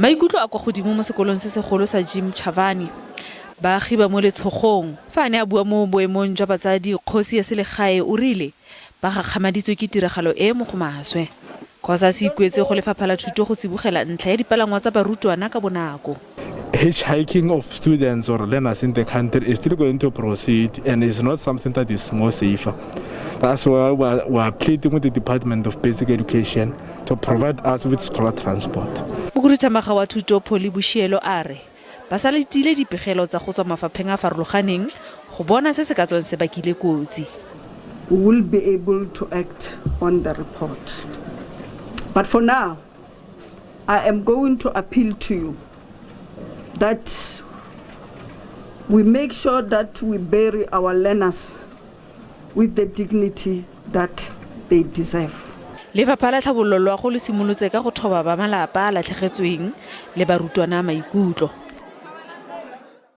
Maikutlo a kwa godimo mo sekolong se segolo sa Jim Chavani. Baagi ba mo letshogong. Fa a ne a bua mo boemong jwa batsadi, kgosi ya selegae o rile ba gakgamaditswe ke tiragalo e mo go maswe. Cosas e ikuetse go lefapha la thuto go tsibogela ntlha ya dipalangwa tsa barutwana ka bonako. Hitchhiking of students or learners in the country is still going to proceed and is not something that is more safer. That's why we are pleading with the Department of Basic Education to provide us with scholar transport. Mokhuduthamaga wa thuto Polly Boshielo a re ba sa letile dipegelo tsa go tswa mafapheng a farologaneng go bona se se ka tswang se bakile kotsi. We will be able to act on the report. But for now, I am going to appeal to you that we make sure that we bury our learners with the dignity that they deserve. Lefapha la Tlhabololo Loago le simolotse ka go thoba ba malapa a latlhegetsweng le barutwana maikutlo.